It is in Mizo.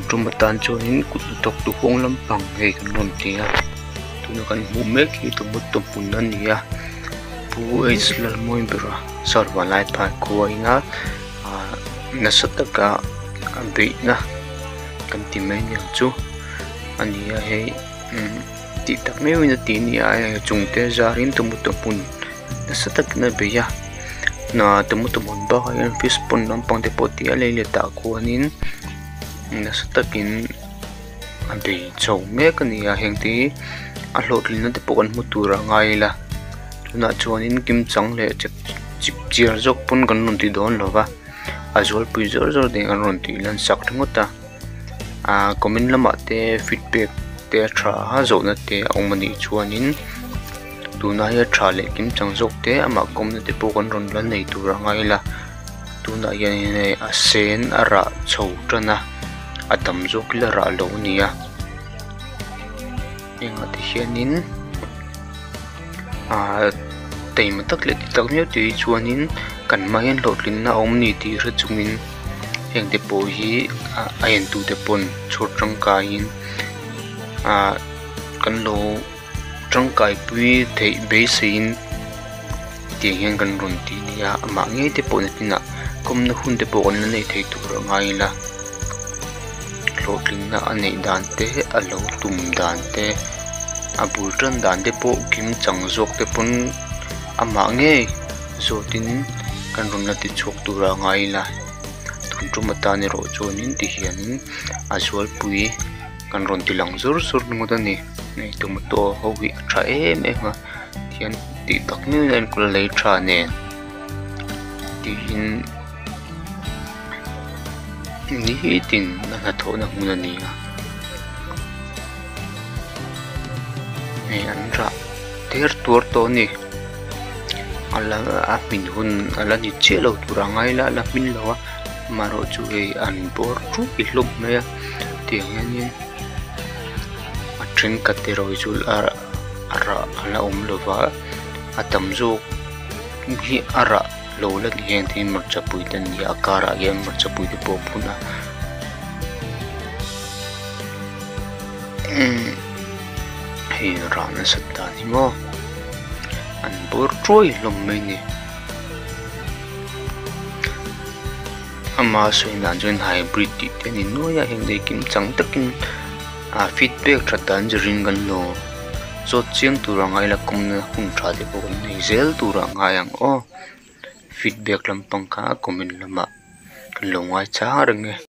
tum atan chuanin kut hnathawktu huang lampang hei kan rawn ti a tuna kan hmuh mek hi tomato hmun a ni a pu h lalmawibera south vanlaiphai khua ina ahh nasa taka a beihna kan ti mai aniang chu a ni a hei imm tih tak meuhin a ti a ni a hei chung te zarin tomato hmun nasa takin a bei a tomato hmun bakah hian fish pond lampang te pawh a ti a leilet ah khuanin nasa takin a bei chho mek a ni a heng te hi a hlawhtlinna te pawh kan hmu turah ngai ila tunah chuanin kimchang leh chipchiar zawk pawn kan rawn ti dawn lo va a zualpui zawr zawr te an rawn tih lan sak ringawt a ahh comment lamah te feedback te a tha a zawhna te a awm anih chuanin tun aia tha leh kimchang zawk te amah kawmna te pawh kan rawn la nei turah ngai ila tunah hianin hei a sen a rah chho tan a a tam zawk hi la rah loh a ni a hengah te hianin ahh taima tak leh ti tak viau te hi chuanin kan hma hian hlawhtlinna a awm a ni tih hre chungin heng te pawh hi a en tu te pawn chhawr tangkaiin ahh kan lo tangkai pui theih beiseiin tiang hian kan rawn ti a ni a amah ngei te pawh nakinah kawmna hun te pawh kan la nei thei tur ah ngai ila hlawhtlinna a neih dan te a lo tum dan te a bul tan dan te pawh kimchang zawk te pawn amah ngei zawtin kan rawn la ti chhuak tur ah ngai ila tun tum atan erawh chuanin ti hianin a zualpui kan rawn ti lang zur zur ringawt a ni hei tomato ho hi a tha em em a tihian tih tak meuhin a enkawl lei tha nen tiin nitin a hnathawhna hmun a ni a hei an rah ter tuar tawh a ni a la a hmin hun a la ni chiah lo turah ngai ila a la hmin lo a amaherawhchu hei an bawr ṭuih hlawm mai a tiang hianin a thenkhat erawh hi chu a rah a la awm lo va a tam zawk hi a rah lo la ni heng te hi hmarchapui te an ni a a karah hian hmarchapui te pawh a phun a umm hei rah nasat dan hi maw an bawr ṭuai hlawm mai a ni. Ama sawi dan chuan hybrid tih te a ni nuai a heng te hi kimchang takin ah feedback that dan zirin kan lo zawt chiang tur a ngai la kawmna hun tha te pawh kan nei zel tur a ngai ang aw feedback lampang kha comment lamah kan lo ngaichang reng e.